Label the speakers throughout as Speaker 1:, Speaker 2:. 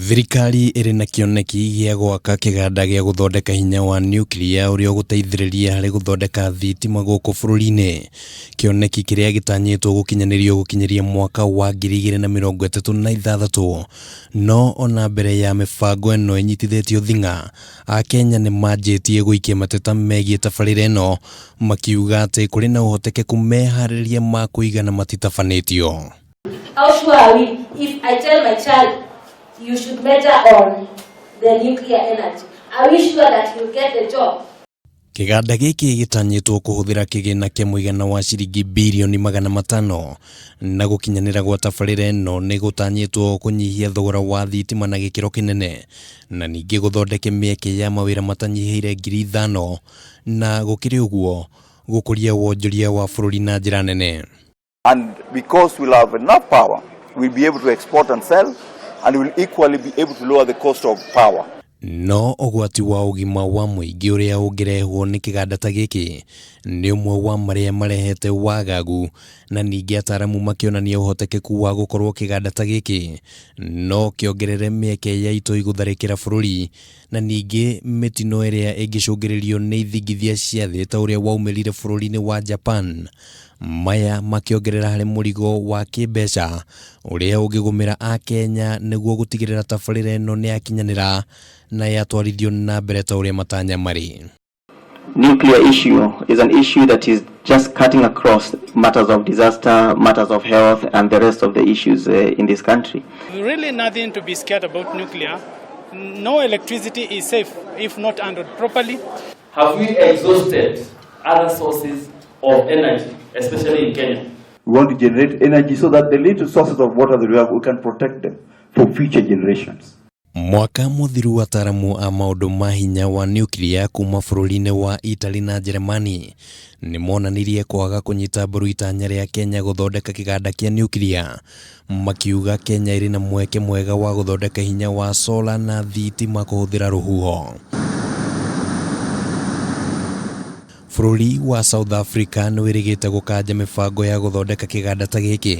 Speaker 1: Thirikari ĩrĩ na kĩoneki gĩa gwaka kĩganda gĩa gũthondeka hinya wa niukilia ũrĩa ũgũteithĩrĩria harĩ gũthondeka thitima gũkũ bũrũri-inĩ. Kĩoneki kĩrĩa gĩtanyĩtwo gũkinyanĩrio gũkinyĩria mwaka wa 2036. No ona mbere ya mĩbango ĩno ĩnyitithĩtio thing'a, Akenya nĩ manjĩtie gũikia mateta megiĩ tabarĩra ĩno makiuga atĩ kũrĩ na ũhotekeku meharĩrĩria ma kũigana matitabanĩtio.
Speaker 2: How sure are we if I tell my child you should major on the nuclear energy? Are we sure that he'll get the job?
Speaker 1: Kĩganda gĩkĩ gĩtanyĩtwo kũhũthĩra kĩgĩna kĩa mũigana wa ciringi birioni 500 na gũkinyanĩra gwa tabarĩra ĩno nĩ gũtanyĩtwo kũnyihia thogora wa thitima na gĩkĩro kĩnene na ningĩ gũthondeke mĩeke ya mawĩra matanyihĩire 5,000 na gũkĩrĩ ũguo gũkũria wonjoria wa bũrũri na njĩra nene.
Speaker 3: And because we'll have enough power, we'll be able to export and sell, and we'll equally be able to lower the cost of power.
Speaker 1: No ũgwati wa ũgima wa mũingĩ ũrĩa ũngĩrehwo nĩ kĩganda ta gĩkĩ nĩ ũmwe wa marĩa marehete wagagu, na ningĩ ataramu makĩonania ũhotekeku wa gũkorwo kĩganda ta gĩkĩ no kĩongerere mĩeke ya itoi gũtharĩkĩra bũrũri, na ningĩ mĩtino ĩrĩa ĩngĩcũngĩrĩrio nĩ ithingithia cia thĩ ta ũrĩa waumĩrire bũrũri-inĩ wa Japan. Maya makĩongerera harĩ mũrigo wa kĩmbeca ũrĩa ũngĩgũmĩra Akenya nĩguo gũtigĩrĩra tabarĩra ĩno nĩ yakinyanĩra na yatwarithio na mbere ta ũrĩa matanya marĩ.
Speaker 4: Nuclear issue is an issue that is just cutting across matters of disaster, matters of health, and the rest of the issues in this country.
Speaker 5: Really nothing to be scared about nuclear. No electricity is safe if not handled properly.
Speaker 6: Have we exhausted other sources of energy, especially in Kenya?
Speaker 3: We want to generate energy so that the little sources of water that we have, we can protect them for future generations.
Speaker 1: Mwaka mũthiru ataramu a maũndũ ma hinya wa niukilia kuma bũrũri-inĩ wa Italy na Jeremani nĩ monanirie kwaga kũnyita mbaru itanya rĩa Kenya gũthondeka kĩganda kĩa niukilia, makiuga Kenya ĩrĩ na mweke mwega wa gũthondeka hinya wa sola na thitima kũhũthĩra rũhuho. Bũrũri wa South Africa nĩ wĩrĩgĩte gũkanja mĩbango ya gũthondeka kĩganda ta gĩkĩ,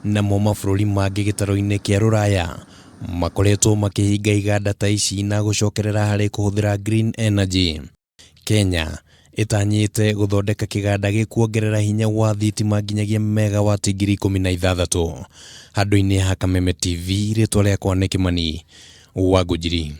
Speaker 1: namo mabũrũri mangĩ gĩtarũ-inĩ kĩa Rũraya makoretwo makĩhinga iganda ta ici na gũcokerera harĩ kũhũthĩra green energy. Kenya ĩtanyĩte gũthondeka kĩganda gĩkuongerera hinya wa thitima nginyagia megawati 16,000. Handũ-inĩ ha Kameme TV, rĩtwa rĩakwa nĩ Kĩmani wa Ngũnjiri.